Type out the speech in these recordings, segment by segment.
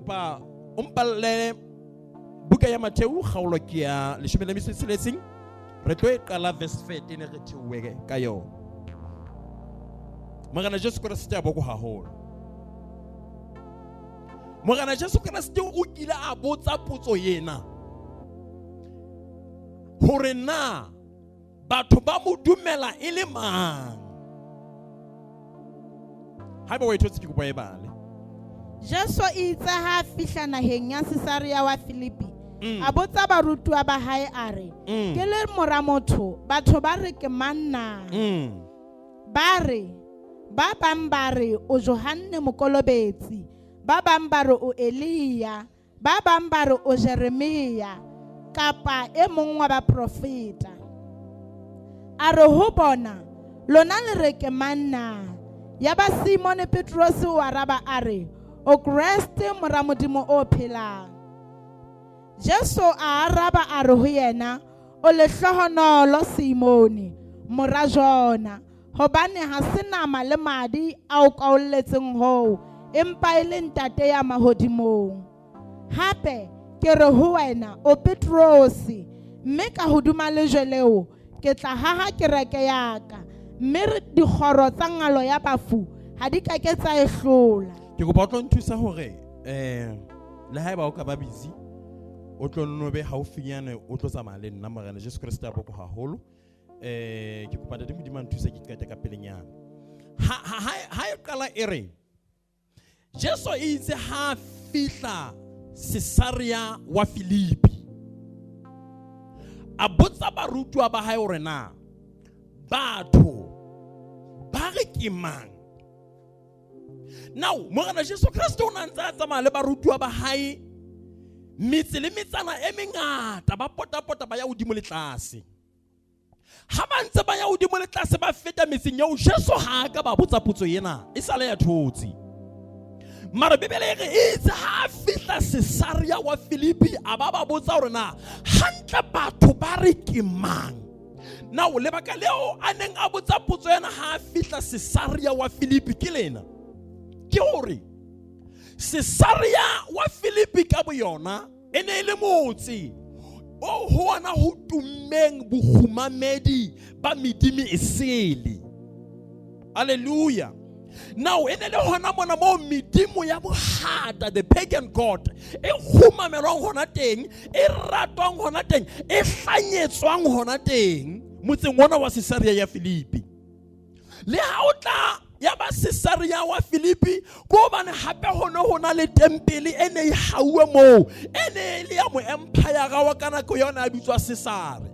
Kopa o mpalle buka ya Mattheu kgaolo ke ya 16, re tlo e qala verse 13 re theohe ka yona. Morena Jesu Kreste a boko haholo. Morena Jesu Kreste o kile a botsa potso ena hore na batho ba mo dumela e le mang. Haeba o e thotse, ke kopa e bale. Jesu itse ha a fihla naheng ya Cesarea wa Filipi, a botsa barutuwa ba hae a re, ke le mora motho, batho ba re ke mang na? Ba re, ba bang ba re o Johanne Mokolobetsi, ba bang ba re o Elia, ba bang ba re o Jeremia kapa e mong wa baprofeta. A re ho bona, lona le re ke mang na? Yaba Simone Petrose o araba a re, o Kreste mora Modimo o phelang. Jesu a araba a re ho yena, o lehlohonolo Simone mora Jona, hobane ha se nama le madi a o kaolletseng hoo, empa e le Ntate ya mahodimong. Hape ke re ho wena, o Petrose, mme ka hodima lejwe leo ke tla haha kereke ya ka, mme dikgoro tsa ngalo ya bafu ha di ka ke tsa e hlola. Ke kopa o tlo nthusa hore le haeba o ka ba busy, o tlo nno be haufinyane, o tlo tsamaya le nna. Morena Jesu Kreste a boko haholo. Ke kopa Ntate Modimo a nthuse ke qete ka pelenyana. Ha e qala e re Jesu itse ha fihla Cesarea wa Filipi, a botsa barutuwa ba hae hore na batho ba re ke mang. Now Morena Jesu Kreste o na ntse a tsamaya le barutuwa ba hae metse le metsana e mengata, ba potapota ba ya hodimo le tlase. Ha ba ntse ba ya hodimo le tlase ba feta metseng eo, Jesu ha a ka ba botsa potso ena, e sale ya thotse. Mara Bibele e re itse ha a fihla Cesarea wa Filipi, a ba ba botsa hore na hantle batho ba re ke mang. Now lebaka leo a neng a botsa potso ena ha a fihla Cesarea wa Filipi ke lena, ke hore Cesarea wa Filipi ka boyona e ne e le motse o ho ona ho tummeng bokgumamedi ba medimo e sele. Hallelujah. Now e ne le hona mona moo medimo ya bohata, the pagan god, e kgumamelwang hona teng, e ratwang hona teng, e hlanyetswang hona teng motseng ona wa Cesarea ya Filipi. Le ha o tla ya ba Cesarea wa Filipi, ko hobane hape ho ne ho na le tempele e ne e hauwe moo, e ne e le ya moempire wa ka nako yona a bitswa Cesare.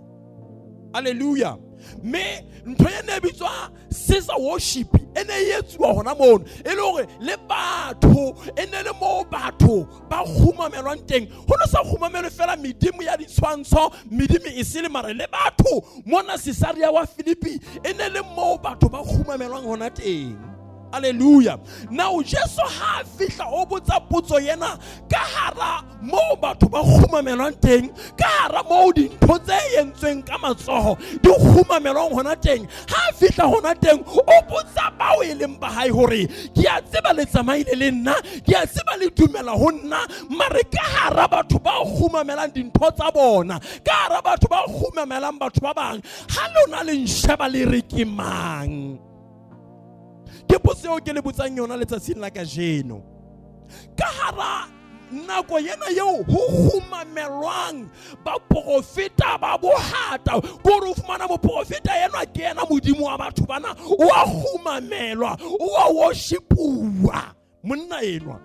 Hallelujah. Mme ntho e ne e bitswa Caesar worship e ne e etsuwa hona mono, e le hore le batho e ne le moo batho ba kgumamelwang teng. Ho no sa kgumamelwe fela medimo ya ditshwantsho, medimo e sele, mare le batho mona Cesarea wa Filipi e ne le moo batho ba kgumamelwang hona teng. Hallelujah. Now Jesu ha fihla o botsa potso yena ka hara moo batho ba kgumamelwang teng, ka hara moo dintho tse entsweng ka matsoho di kgumamelwang hona teng. Ha fihla hona teng o botsa bao e leng ba hae hore ke a tseba le tsamaile le nna, ke a tseba le dumela ho nna, mare ka hara batho ba kgumamelang dintho tsa bona, ka hara batho ba kgumamelang batho ba bang, ha lona le nsheba le re ke mang? Ke potso eo ke le botsang yona letsatsing la kajeno. Ka hara nako ena eo ho kgumamelwang baprofeta ba bohata, ke hore o fumana moprofeta enwa ke yena modimo wa batho bana, o a kgumamelwa, o a worshipuwa monna enwa.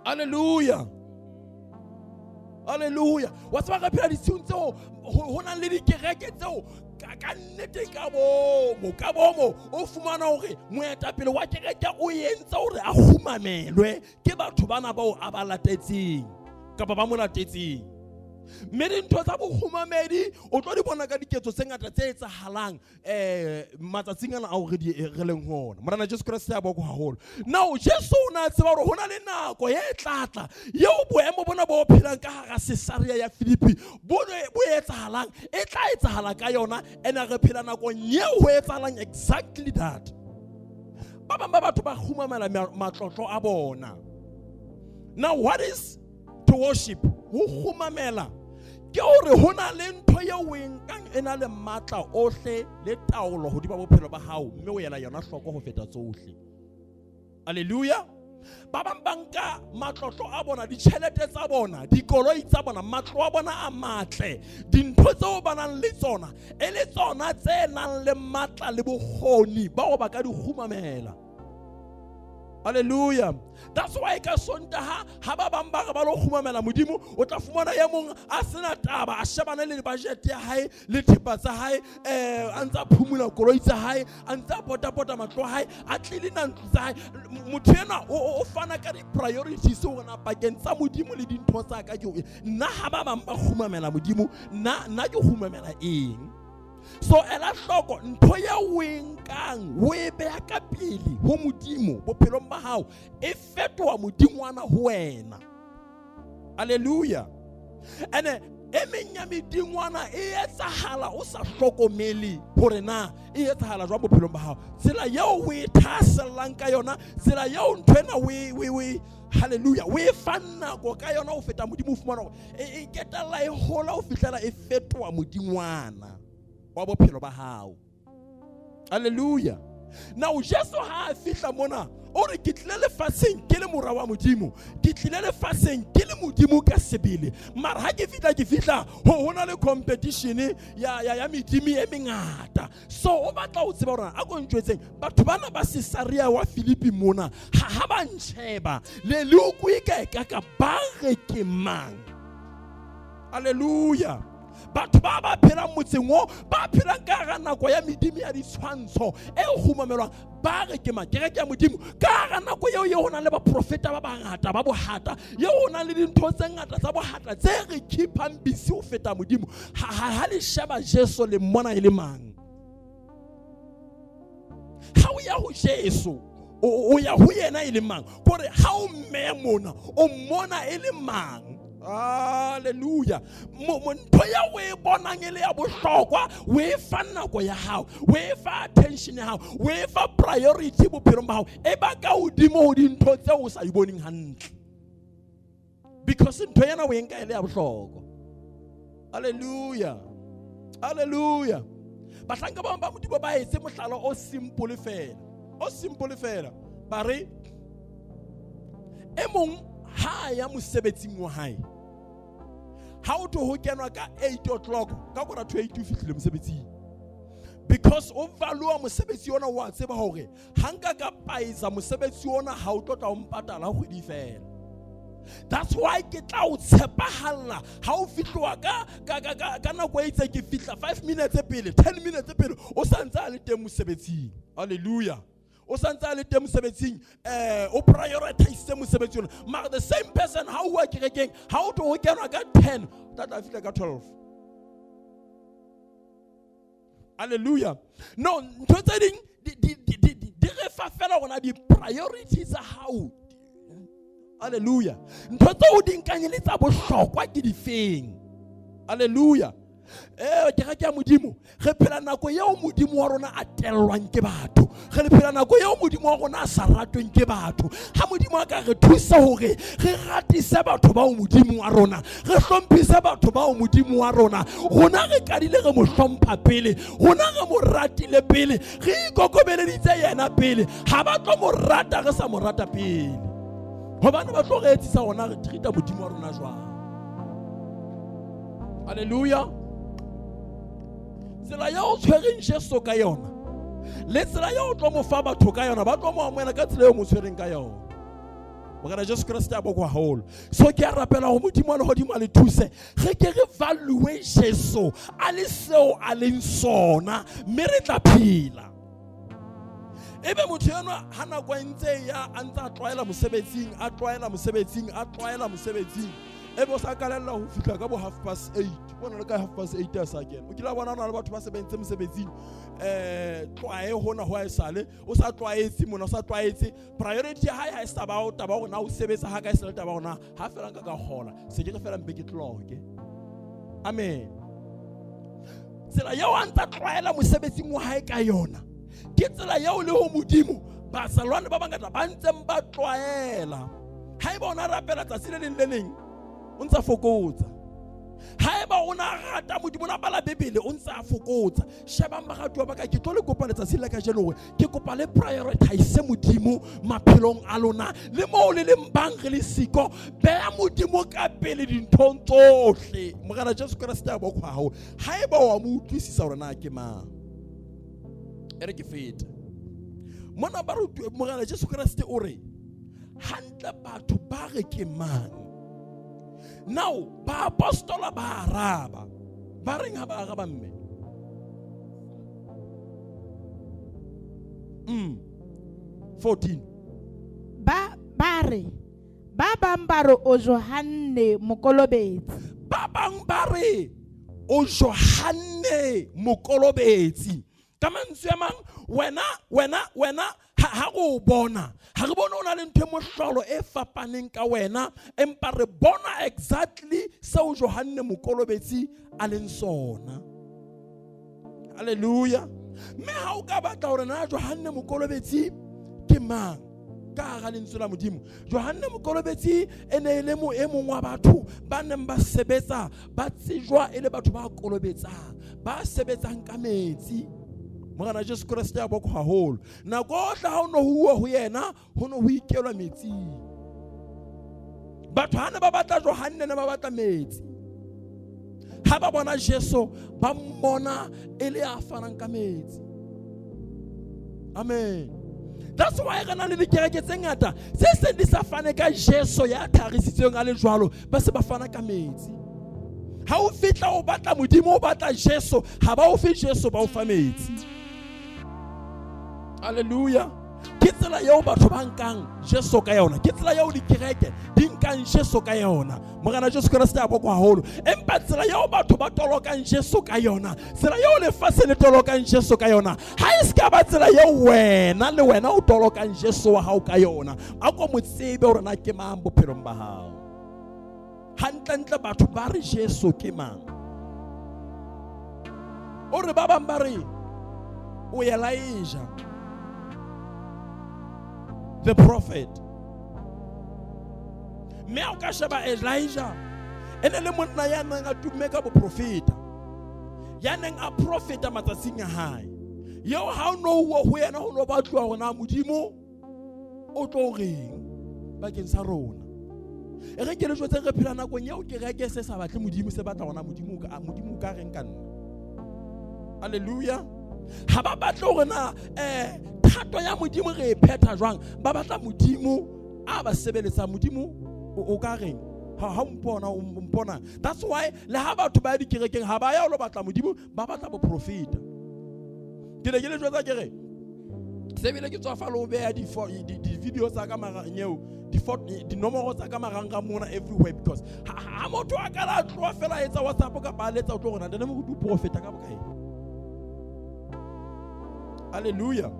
Hallelujah. Hallelujah. Wa tseba re phela ditshiung tseo ho nang le dikereke tseo ka nnete ka bomo o fumana hore moetapele wa kereke o entse hore a kgumamelwe ke batho bana bao a ba latetseng kapa ba mo latetseng. Mme dintho tsa bokgumamedi o tlo di bona ka diketso tse ngata tse etsahalang matsatsing ana ao re leng ho ona. Morena Jesu Kreste a boko haholo. Now Jesu o na tseba hore ho na le nako e tlatla eo boemo bona bo phelang ka hara Cesarea ya Filipi bo etsahalang, e tla etsahala ka yona, ene re phela nakong eo ho etsahalang exactly that. Ba bang ba batho ba kgumamela matlotlo a bona. Now what is to worship? Ho kgumamela ke hore ho na le ntho eo o e nkang e na le matla ohle le taolo hodima bophelo ba hao, mme o ela yona hloko ho feta tsohle. Hallelujah. Ba bang ba nka matlotlo a bona, ditjhelete tsa bona, dikoloi tsa bona, matlo a bona a matle, dintho tseo ba nang le tsona e le tsona tse nang le matla le bokgoni ba ho ba ka di kgumamela. Hallelujah. That's why ka Sontaha ha ba bang ba re ba lo kgumamela Modimo, o tla fumana e mong a sena taba, a shebane le budget ya hae le thepa tsa hae, a ntsa phumula koloi tsa hae, a ntsa potapota matlo a hae, a tlilina ntlo tsa hae. Motho enwa o fana ka di-priorities hore na pakeng tsa Modimo le dintho tsa ka ke nna. Ha ba bang ba kgumamela Modimo, nna ke kgumamela eng? So ela hloko ntho eo o e nkang o e beha ka pele ho Modimo bophelong ba hao, e fetoha modingwana ho wena. Hallelujah. Ene e meng ya medingwana e etsahala o sa hlokomele hore na e etsahala jwang bophelong ba hao. Tsela eo o e thahasellang ka yona, tsela eo ntho ena o e hallelujah, o e fa nako ka yona ho feta Modimo, o fumana hore e ketella e hola ho fihlela e fetoha modingwana wa bophelo ba hao. Hallelujah. Now Jesu ha a fihla mona, o re ke tlile lefatsheng ke le mora wa Modimo, ke tlile lefatsheng ke le Modimo ka sebele, mara ha ke fihla, ke fihla ho na le competition ya medimo e mengata. So o batla ho tseba hore a ko ntjwetseng batho bana ba Caesarea wa Philippi mona, ha ba ntjheba le le ukwe ka ka ka ba re ke mang. Hallelujah. Batho ba ba phelang motseng o, ba phelang ka hara nako ya medimo ya ditshwantsho e kgumamelwang, ba re ke mang? Kereke ya Modimo, ka hara nako eo ye ho nang le baprofeta ba bangata ba bohata, ye ho nang le dintho tse ngata tsa bohata tse re keepang busy ho feta Modimo, ha le sheba Jesu le mmona e le mang? Ha o ya ho Jesu, o ya ho yena e le mang? Kore ha o mmeya mona, o mmona e le mang? Hallelujah. Ntho ya o e bonang e le ya bohlokwa, o e fa nako ya hao, o e fa attention ya hao, o e fa priority bophelong ba hao, e ba ka hodimo ho dintho tseo o sa di boneng hantle, because ntho ena o e nka e le ya bohlokwa. Hallelujah. Hallelujah. Bahlanka ba ba Modimo ba etse mohlala o simple fela, o simple fela. Ba re e mong ha a ya mosebetsing wa hae, ha o to ho kenwa ka 8 o'clock, ka kora to 8 o fihlile mosebetsing, because o valua mosebetsi ona, wa tseba hore ha nka ka paisa mosebetsi ona, ha o tlo tla o mpatala kgwedi fela. That's why ke tla o tshepahalla ha o fihloa ka nako e itseng, ke fihla 5 minutes pele, 10 minutes pele, o santse a le teng mosebetsing. Hallelujah. O santse a le teng mosebetsing, o prioritize mosebetsi ona. Mara the same person, ha o kerekeng, ha o to ho kenwa ka 10, o tla tla fihla ka 12. Hallelujah. No, ntho tse ding di re fa fela rona di-priority tsa hao. Hallelujah. Ntho tseo di nkang e le tsa bohlokwa ke difeng? Hallelujah. Kereke ya Modimo, re phela nako eo Modimo wa rona a tellwang ke batho, re phela nako eo Modimo wa rona a sa ratweng ke batho. Ha Modimo a ka re thusa hore re ratise batho bao Modimo wa rona, re hlomphise batho bao Modimo wa rona, rona re qadile re mo hlompha pele, rona re mo ratile pele, re ikokobeleditse yena pele, ha ba tlo mo rata re sa mo rata pele, hobane ba tlo re etsisa rona re treata Modimo wa rona jwang. Hallelujah. Tsela ya o tshwereng Jesu ka yona le tsela ya o tlo mo fa batho ka yona, ba tlo mo amohela ka tsela eo mo tshwereng ka yona. Morena Jesu Kreste a bokwa haholo. So ke a rapela ho Modimo wa lehodimo a le thuse, re ke re value Jesu a le seo a leng sona, mme re tla phela. Ebe motho enwa ha nako e ntse ya a ntse a tlwaela mosebetsing, a tlwaela mosebetsing, a tlwaela mosebetsing, ebe o sa kalella ho fihla ka bo 8:30, bona le ka 8:30 a sa kena. O kile wa bona ho na le batho ba sebentse mosebetsing, tlwae hona ho a esale, o sa tlwaetse mona, o sa tlwaetse priority ya hae, ha e sa ba o taba hore na o sebetsa ha ka e sa le taba hore na ha fela nka ka kgola se ke re fela mpe ke tloke. Amen. Tsela eo a ntsa tlwaela mosebetsing wa hae ka yona ke tsela eo le ho Modimo bazalwane ba bangata ba ntseng ba tlwaela. Haeba o na rapela tsatsi le leng le leng, o ntsa fokotsa. Haeba o na rata Modimo, na bala Bibele, o ntsa fokotsa. Shebang baratuwa ba ka, ke tlo le kopa letsatsi la kajeno hore ke kopa le prioritize Modimo maphelong a lona. Le moo le leng bang re le siko, beha Modimo ka pele dinthong tsohle. Morena Jesu Kreste a bokwa haholo. Haeba wa mo utlwisisa hore na ke mang. E re ke fete. Mona barutuwa, Morena Jesu Kreste o re, hantle batho ba re ke mang? Now, baapostola ba araba. Ba reng ha ba araba mme? 14. Ba re, ba bang ba re o Johanne Mokolobetsi. Ba bang ba re o Johanne Mokolobetsi. Ka mantswe a mang, wena ha re o bona, ha re bone o na le ntho e mohlolo e fapaneng ka wena, empa re bona exactly seo Johanne Mokolobetsi a leng sona. Hallelujah. Mme ha o ka batla hore na Johanne Mokolobetsi ke mang ka hara lentswe la Modimo, Johanne Mokolobetsi e ne e le e mong wa batho ba neng ba sebetsa, ba tsejwa e le batho ba kolobetsang, ba sebetsang ka metsi. Morena Jesu Kreste a bokwa haholo. Nako ohle ha o no ho uwa ho yena, ho no ho ikelwa metsing. Batho ha ne ba batla Johanne, ne ba batla metsi. Ha ba bona Jesu, ba mmona e le a fanang ka metsi. Amen. That's why re na le dikereke tse ngata tse seng di sa fane ka Jesu ya tharisitsweng a le jwalo, ba se ba fana ka metsi. Ha o fihla o batla Modimo, o batla Jesu, ha ba o fe Jesu, ba o fa metsi. Hallelujah. Ke tsela eo batho ba nkang Jesu ka yona, ke tsela eo dikereke di nkang Jesu ka yona. Morena Jesu Kreste a bokwa haholo. Empa tsela eo batho ba tolokang Jesu ka yona, tsela eo lefatshe le tolokang Jesu ka yona, ha e se ka ba tsela eo wena le wena o tolokang Jesu wa hao ka yona. A ko mo tsebe hore na ke mang bophelong ba hao. Hantlentle batho ba re Jesu ke mang? O re ba bang ba re o Elijah, the prophet. Mme ha o ka sheba Elijah, e ne le monna ya neng a tumme ka boprofeta, ya neng a profeta matsatsing a hae. Eo ha o no uwa ho yena, ho no batluwa hore na Modimo o tlo reng bakeng sa rona. E re ke le jwetse, re phela nakong eo kereke se sa batle Modimo, se batla hona Modimo o ka reng ka nna. Hallelujah. Ha ba batle hore na thato ya Modimo re e phetha jwang, ba batla Modimo a ba sebeletsang. Modimo o ka reng ha o mpona, o mpona. That's why le ha batho ba ya dikerekeng ha ba ya ho lo batla Modimo, ba batla boprofeta. Ke ne ke le jwetsa ke re sebele ke tswa fa le o beha di-video tsa ka marang eo, dinomoro tsa ka marangrang mona everywhere, because ha motho a ka la tloha fela a etsa WhatsApp kapa a letsa, o tlo rona ntate moruti o profeta ka bokae. Hallelujah.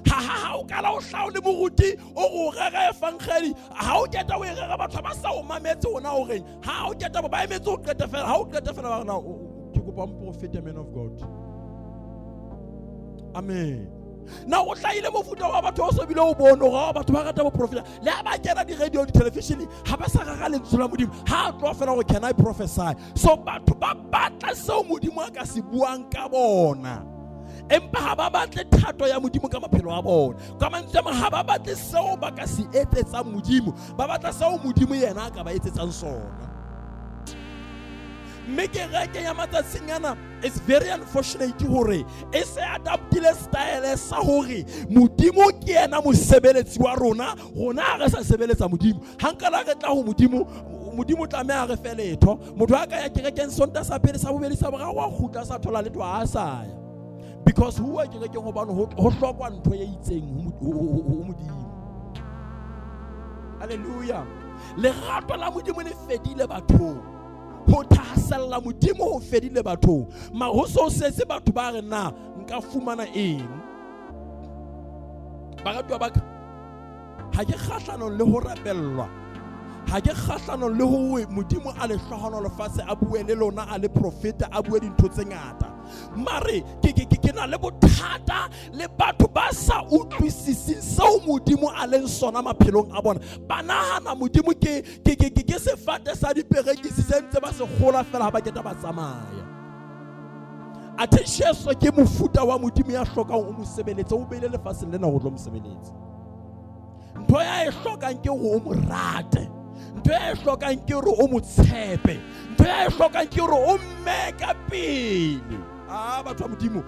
Ha o kala o hlao le moruti o re rera evangeli, ha o keta o e rera batho ba sa o mametse ona o reng, ha o keta ba emetse o qete fela, ha o qete fela ba rena ke kopa mprofeta, man of God. Amen. Na o hlahile mofuta wa batho o so bile o bone hore batho ba rata boprofeta, le ha ba kena di-radio, di-television, ha ba sa rera lentswe la Modimo, ha a tloha fela hore can I prophesy. So batho ba batla seo Modimo a ka se buang ka bona, empa ha ba batle thato ya Modimo ka maphelo a bona. Ka mantswe a mang, ha ba batle seo ba ka se etsetsang Modimo, ba batla seo Modimo yena a ka ba etsetsang sona. Mme kereke ya matsatsing ana, it's very unfortunate hore e se adaptile style sa hore Modimo ke yena mosebeletsi wa rona, rona ha re sa sebeletsa Modimo. Ha nka la re tla ho Modimo, Modimo tlameha re fe letho. Motho a ka ya kerekeng Sontaha sa pele, sa bobedi, sa boraro, wa kgutla sa thola letho, ha a sa ya. Because ho wa kerekeng hobane ho hlokwa ntho e itseng ho Modimo. Hallelujah. Lerato la Modimo le fedile bathong. Ho thahasella Modimo ho fedile bathong. Ma ho so setse batho ba re na nka fumana eng. Baratuwa ba ka, ha ke kgahlanong le ho rapellwa, ha ke kgahlanong le ho Modimo a le hlohonolofatse, a bue le lona, a le profeta, a bue dintho tse ngata. Mare ke Ke na le bothata le batho ba sa utlwisising seo Modimo a leng sona maphelong a bona. Ba nahana Modimo ke sefate sa diperekisi se ntse ba se gola fela ha ba keta ba tsamaya. Athe Jesu ke mofuta wa Modimo ya hlokang o mo sebeletse, o beile lefatsheng lena ho tlo mo sebeletsa. Ntho ya e hlokang ke hore o mo rate. Ntho ya e hlokang ke hore o mo tshepe. Ntho ya e hlokang ke hore o mme ka pele. Ah, batho ba Modimo,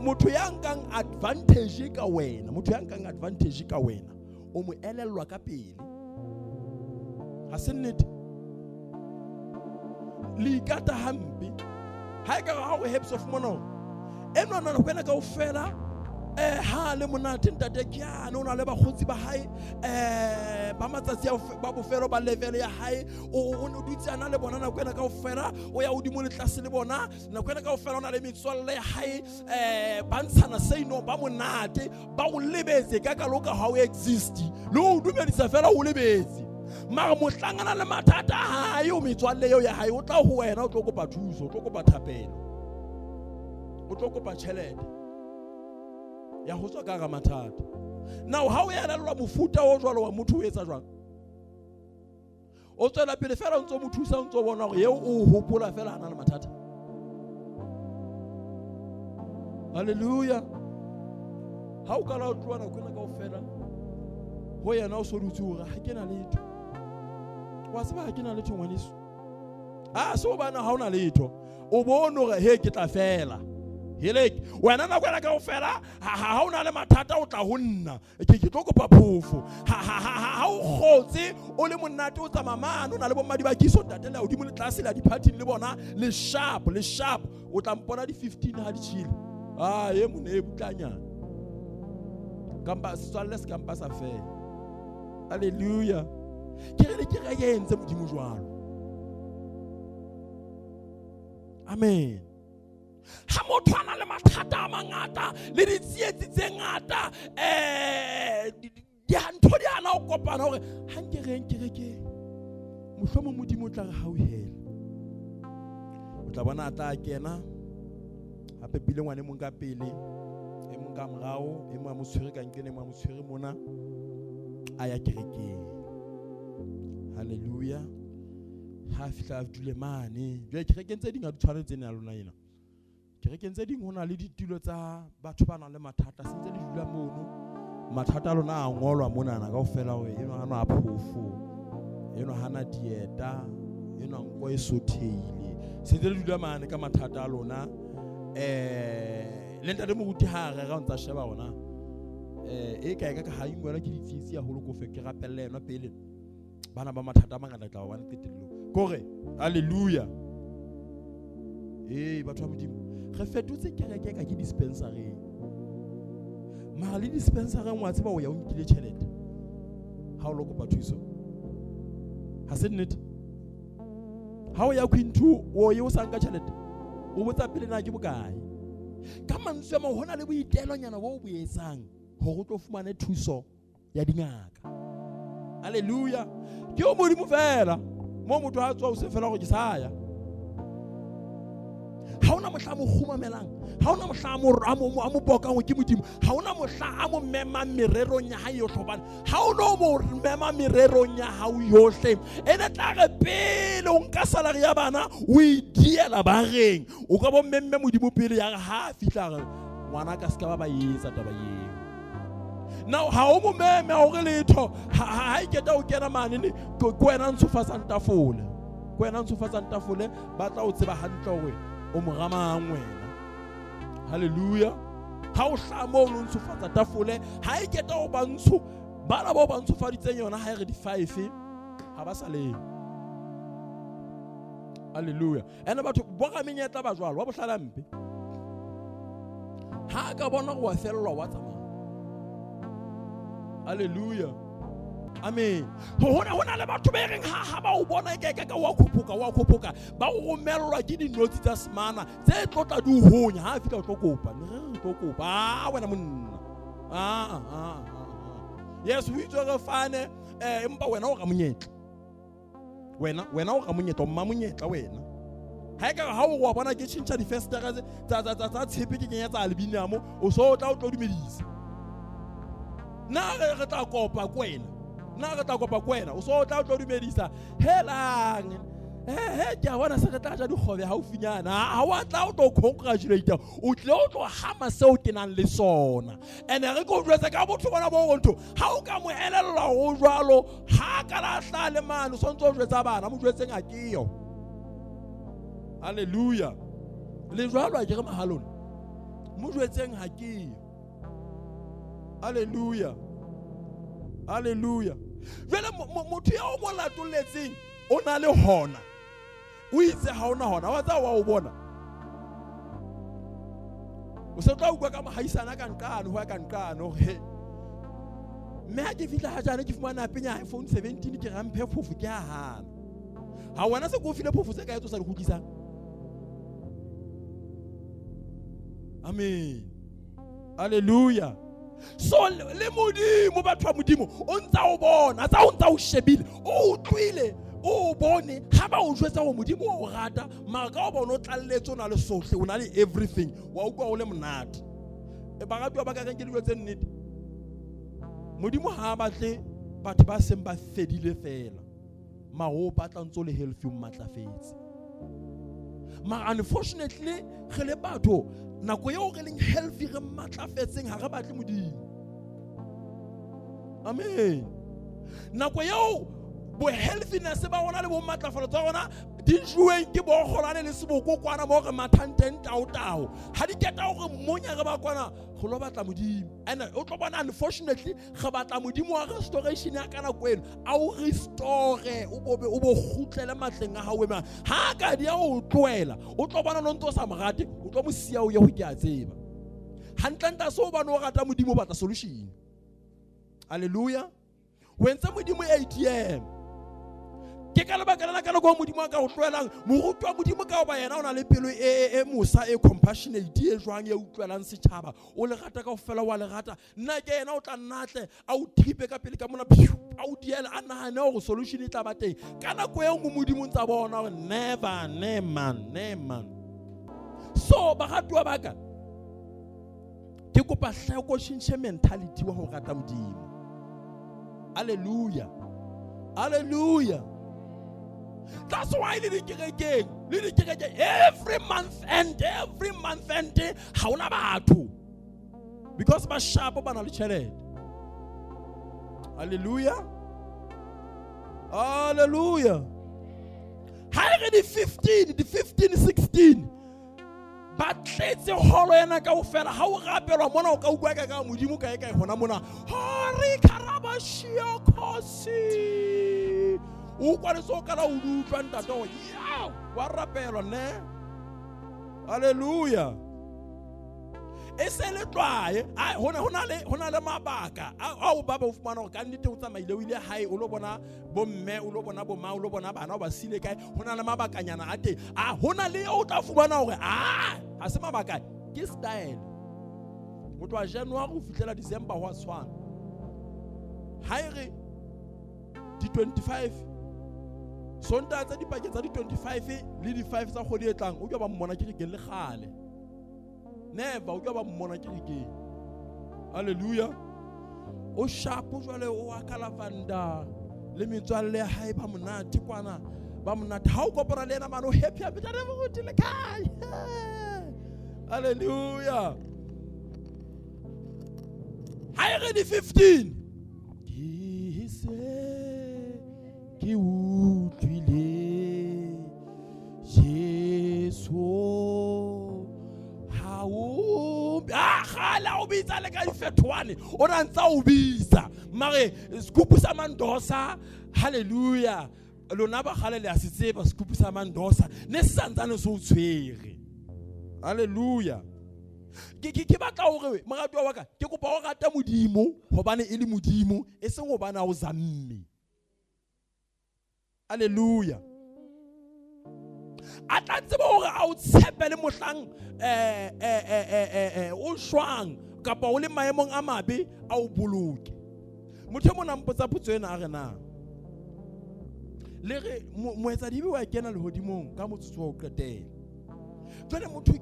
motho ya nkang advantage ka wena, motho ya nkang advantage ka wena, o mo elellwa ka pele. Ha se nnete? Le ikata hampe. Ha e ka ha o hepso fumana hore enwa nana kwena kaofela ha le monate ntate ke yane o na le bakgotsi ba hae ba matsatsi ba bofelo ba level ya hae, o dutse ana le bona nako ena kaofela, o ya hodimo le tlase le bona nako ena kaofela, o na le metswalle ya hae ba ntshana seino ba monate, ba o lebetse ka kaloka ha o exist, le o dumedisa fela o lebetse. Mara mohlangana le mathata a hae o metswalle eo ya hae, o tla ho wena o tlo kopa thuso, o tlo kopa thapelo, o tlo kopa tjhelete ya ho tswa ka hara mathata. Now ha o elellwa mofuta o jwalo wa motho o etsa jwang? O tswela pele fela o ntso mo thusa, o ntso bona hore eo o hopola fela a na le mathata. Hallelujah. Ha o kala o tloha nako ena kaofela ho yena o so dutse hore ha ke na letho. Wa tseba ha ke na letho ngwaneso. Ah, se hobane ha o na letho. O bone hore he ke tla fela. Helek, wena nako ena kaofela ha o na le mathata o tla ho nna. Ke tlo kopa phofo. Ha o kgotse o le monate o tsamaya mane o na le bommadi ba kiso ntate le hodimo le tlase la diphathing le bona le sharp le sharp, o tla mpona di 15 ha di chile. Ah, e mone e butlanyana. Kampa setswalle se kampa sa fela. Hallelujah. Ke re ke re entse Modimo jwalo. Amen. Ha motho a na le mathata a mangata le ditsietsi tse ngata, ntho di ana o kopana hore ha nke re kerekeng, mohlomong Modimo o tla re hauhela. O tla bona a tla kena a pepile ngwane mong ka pele, e mong ka morao, e mong a mo tshwere ka nqene, e mong a mo tshwere mona, a ya kerekeng. Hallelujah. Ha fihla a dule mane. Jwale kerekeng tse ding ha di tshwane tsena ya lona ena. Kerekeng tse ding ho na le ditulo tsa batho ba nang le mathata, se ntse di dula mono. Mathata a lona a ngolwa monana kaofela hore enwa ha na phofo, enwa ha na dieta, enwa nko e sotheile. Se ntse di dula mane ka mathata a lona. Le ntate moruti ha a rera o ntsa sheba hona. E kae ka ha ingwelwa ke ditsietsi haholo ko fe ke rapelle yena pele. Bana ba mathata a mangata tla ba qetellong. Kore hallelujah. Eh, batho ba Modimo, re fetotse kereke ka ke dispensary. Mara le dispensary wa tseba o ya o nkile tjhelete. Ha o lo kopa thuso. Ha se nnete? Ha o ya Queen 2 o ye o sa nka tjhelete. O botsa pele na ke bokae. Ka mantswe a mang hona le boitelonyana bo bo etsang hore o tlo fumane thuso ya dingaka. Hallelujah. Ke o Modimo fela. Mo motho a tswa o se fela hore ke sa ya. Ha ona mohla mo kgumamelang, ha ona mohla a mo bokang ke Modimo, ha ona mohla a mo memang mererong ya hae yohle, hobane ha o no mo mema mererong ya hao yohle, ene tla re pele o nka salary ya bana o e diela bareng, o ka bo mmemme Modimo pele ya re ha fihla re ngwana ka ska ba etsa taba eo. Now ha o mo meme ha o re letho, ha e keta o kena mane ne ke wena ntshofatsang tafole, ke wena ntshofatsang tafole, ba tla o tseba hantle hore o mo ramang wena. Hallelujah. Ha o hlaha moo o ntshofatsa tafole, ha e keta o ba ntsho, bana bao ba ntshofaditseng yona ha e re di 5 ha ba sa le. Hallelujah. Ene batho bo ra menyetla ba jwalo, wa bohlala mpe. Ha ka bona go wa fellwa wa tsamaya. Hallelujah. Amen. Ho na le batho ba reng ha ba o bona ke ka wa khophoka ba o romellwa ke dinotsi tsa semana tse tlotla di honya ha fihla o tlo kopa ne re tlo kopa a wena monna a yes o itse re fane empa wena o ra monyetla, wena o ra monyetla, o mma monyetla wena. Ha e ka ha o wa bona ke tjhentjha difestere tsa tshepe ke kenya tsa aluminium, o so o tla o tlo dumedisa. Nna re tla kopa ko wena. Nna re tla kopa ko wena. O so o tla o tlo dumedisa. Helang. He ke a bona se re tla ja dikgobe haufinyana. Ha wa tla o tlo congratulate. O tle o tlo hama seo ke nang le sona. And re ko jwetsa ka botho bona bo ntho. Ha o ka mo elellwa ho jwalo, ha ka la hla le mane, o sontso o jwetsa bana, mo jwetseng a ke yo. Hallelujah. Le jwalo a ke re mahalona. Mo jwetseng ha ke yo. Hallelujah. Hallelujah. Jwale motho ya o mo latoletseng o na le hona. O itse ha ona hona, wa tsa wa o bona. O se tla utlwa ka mohaisana ka nqane, ho ya ka nqane hore mme ha ke fihla ha jana ke fumana penya iPhone 17 ke ramphe phofo ke a hana. Ha wena se ko file phofo tse kae tso sa di kgutlisang? Amen. Hallelujah. So le modimo, batho ba modimo, o ntsa o bona, tsa o ntsa o shebile, o utlwile, o bone, ha ba o jwetsa hore modimo o rata, mara ka o bona o tlalletse o na le sohle, o na le everything, wa utlwa o le monate. E baratuwa ba ka reng ke dijo tse nnete. Modimo ha a batle batho ba seng ba fedile fela, mara o batla ntso le healthy, o matlafetse. Mara unfortunately re le batho nako eo re leng healthy re matlafetseng ha re batle modimo. Amen. Nako eo bo healthiness ba rona le bo matlafalo tsa rona di juweng ke bo kgolane le seboko kwana mo re mathang teng tao tao. Ha di keta hore mmonya re ba kwana go lo batla modimo. And o tlo bona unfortunately re batla modimo wa restoration ya ka nako eno, a o restore, o bobe o bo kgutlele matleng a hao ema. Ha ka di a o tlohela, o tlo bona no ntso sa morate, o tlo mo siya o ye ho ke a tseba. Hantlentle so ba no rata modimo o batla solution. Hallelujah. O entse modimo ATM. Ke ka lebaka lena ka nako eo modimo a ka o tlohelang, moruti wa modimo ka hoba yena o na le pelo e mosa, e compassionate, e jwang, e utlwelang setjhaba, o le rata kaofela, wa le rata. Nna ke yena o tla nna tle, a o thipe ka pele ka mona, phew, a o diele, a nahane hore solution e tla ba teng. Ka nako e nngwe modimo o ntsa bona hore never, never, never. So baratuwa ba ka, ke kopa hle o tjhentjhe mentality wa ho rata modimo. Hallelujah. Hallelujah. That's why le dikerekeng, le dikerekeng every month end, every month end ha ona batho. Because ba sharp ba na le tjhelete. Hallelujah. Hallelujah. Ha re di 15, di 15, 16. Ba tletse holo ena kaofela. Ha o rapelwa mona o ka utlwa ka modimo kae kae hona mona. Ha re karabashia khosi. O utlwa le so kala o utlwa ntate hore ya wa rapelwa ne. Hallelujah. E se le tlwae. Ai, hona le mabaka ao ba ba o fumana hore ka nnete o tsamaile o ile hae o lo bona bomme, o lo bona bomma, o lo bona bana o ba sile kae. Hona le mabakanyana a teng. A hona le o tla fumana hore a ha se mabaka, ke style. Ho tloha January ho fihlela December ho a tshwana. Ha e re di 25 Sontaha tsa dipakeng tsa di 25 le di 5 tsa kgwedi e tlang, o ke ba mmona kerekeng le kgale. Never o ke ba mmona kerekeng. Hallelujah. O sharp jwale o a kalavanda le metswalle ya hae ba monate kwana, ba monate. Ha o kopana le yena mane o happy, happy, tla re moruti le kae? Hallelujah. Ha e re di 15. Ke se ke utlwile Jesu ha o a kgale o bitsa le ka difethoane, o na ntsa o bitsa mare sekupu sa Mandosa. Hallelujah. Lona ba kgale le a se tseba sekupu sa Mandosa ne se santsane se o tshwere. Hallelujah. Ke batla hore moratuwa wa ka, ke kopa o rate modimo hobane e le modimo, e seng hobane a o zamme. Hallelujah. A tla tseba hore a o tshepe le mohlang, o shwang kapa o le maemong a mabe, a o boloke. Motho e mong a mpotsa potso ena a re na Le re moetsadibe wa kena lehodimong ka motsotso wa ho qetela. Jwale motho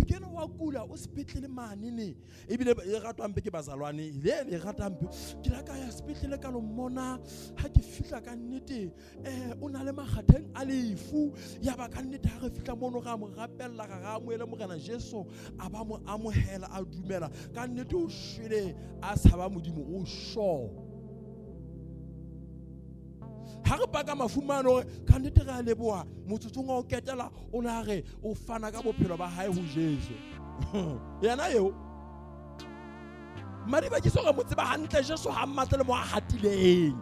ke enwa wa kula o sepetlele mane ne ebile e ratwa mpe ke bazalwane le le rata mpe ke la ka ya sepetlele ka lo mmona ha ke fihla ka nnete o na le makgatheng a lefu ya ba ka nnete ha re fihla mono ra mo rapella ra amohele Morena Jesu a ba mo amohela a dumela ka nnete o shwele a tshaba Modimo o sure. Ha re paka mafumano hore ka nnete re a leboha motsotsong wa ho ketela o la re o fana ka bophelo ba hae ho Jesu. Yena eo Madiba ke so re mo tseba hantle Jesu ha mmatle le mo a hatileng.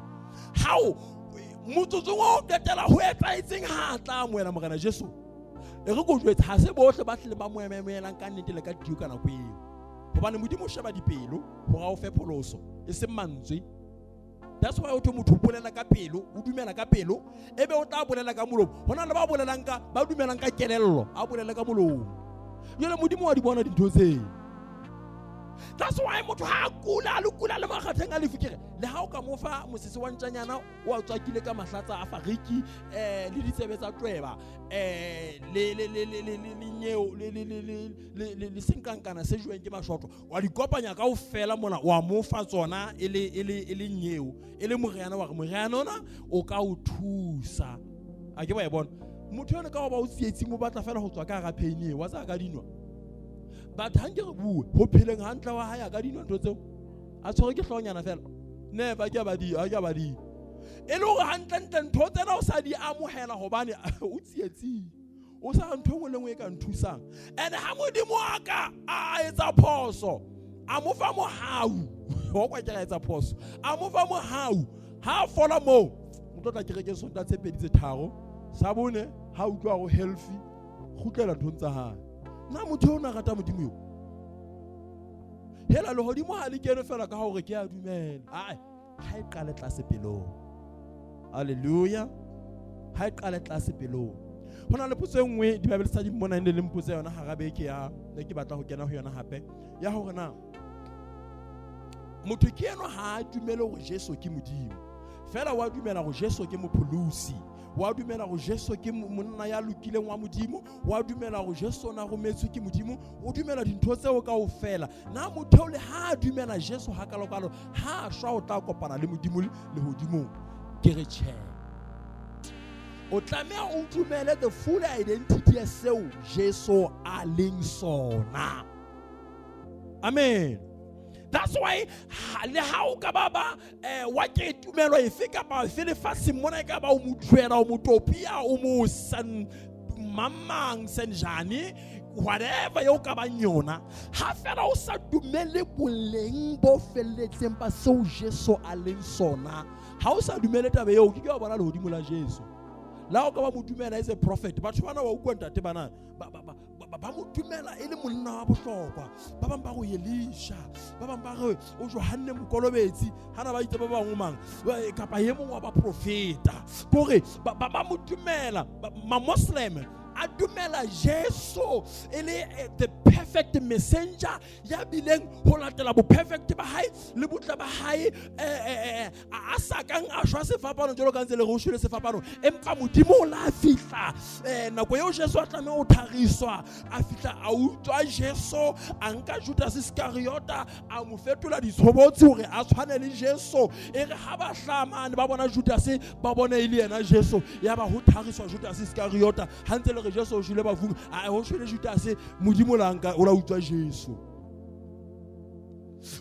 Hao motsotsong wa ho qetela ho etsahetseng ha a tla amohela Morena Jesu. E re ko jwetse ha se bohle ba hlile ba mo emelang ka nnete le ka dio ka nako eo. Hobane Modimo o sheba dipelo hore a o fe pholoso e seng mantswe. That's why o thwe motho o bolela ka pelo, o dumela ka pelo, ebe o tla bolela ka molomo. Ho na le ba bolelang ka ba dumelang ka kelello, a bolele ka molomo. Jwale Modimo wa di bona dintho tseo. That's why motho ha a kula, a le kula le makgatheng a lefu ke re, le ha o ka mo fa mosese wa ntjanyana o a tswakile ka mahlatsa a fariki le ditsebe tsa tweba le le le le le le nyeo le le le le le le senkankana se jweng ke mashotho wa di kopanya kaofela mona wa mo fa tsona e le e le e le nyeo e le moriana wa re moriana ona o ka o thusa. A ke ba e bona motho eno ka ho ba o tsietsing o batla fela ho tswa ka hara pain eo wa tsa ka dinwa. But ha nke re bue ho pheleng hantle wa hae a ka dinwa ntho tseo a tshwere ke hlonyana fela never ke ba di a ke ba di e le hore hantle ntle ntho tsena o sa di amohela hobane o tsietsing o sa ntho engwe le engwe e ka nthusang. And ha Modimo a ka a etsa phoso a mo fa mohau wa kwa ke a etsa phoso a mo fa mohau ha a fola moo o tlo tla kerekeng Sontaha tse pedi tse tharo sa bone ha utlwa ho healthy kgutlela nthong tsa hae. Na motho o na rata Modimo eo? Hela lehodimo ha le kene fela ka hore ke a dumela. Ai, ha e qale tlase pelong. Hallelujah. Ha e qale tlase pelong. Ho na le potso e nngwe di-Bible study mona e ne le mpotsa yona hara beke ya ne ke batla ho kena ho yona hape ya hore na motho ke enwa ha a dumele hore Jesu ke Modimo. Fela wa dumela hore Jesu ke mopholosi. Wa dumela hore Jesu ke monna ya lokileng wa Modimo. Wa dumela hore Jesu o na rometswe ke Modimo. O dumela dintho tseo kaofela. Na motho le ha a dumela Jesu hakalokalo ha a shwa o tla kopana le Modimo lehodimong? Ke re tjhe. O tlameha o dumele the full identity ya seo Jesu a leng sona. Amen. That's why le ha o ka ba ba wa ke tumelo efe kapa efe lefatsheng mona e ka ba o moduela o motopia o mo san mamang senjane whatever eo ka bang yona ha fela o sa dumele boleng bo felletseng ba seo Jesu a leng sona ha o sa dumele taba eo ke ke wa bona lehodimo la Jesu. La o ka ba mo dumela as a prophet batho bana wa utlwa ntate bana ba mo dumela e le monna wa bohlokwa ba bang ba go Elisha ba bang ba re o Johanne Mokolobetsi hana ba itse ba bang mang kapa e mong wa baprofeta kore ba mo dumela ma Muslim a dumela Jesu e le the perfect messenger ya bileng ho latela bo perfect ba hae le botle ba hae a sa kang a shwa sefapano jwalo ka ntse le re o shwele sefapano empa Modimo o la fihla nako eo Jesu a tlameha ho thariswa a fihla a utswa Jesu a nka Judas Iskariota a mo fetola ditshobotsi hore a tshwane le Jesu e re ha ba hlamane ba bona Judas ba bone e le yena Jesu ya ba ho thariswa Judas Iskariota ha ntse le re Jesu o shwele bafung a ho shwele Judas Modimo la nka o la utswa Jesu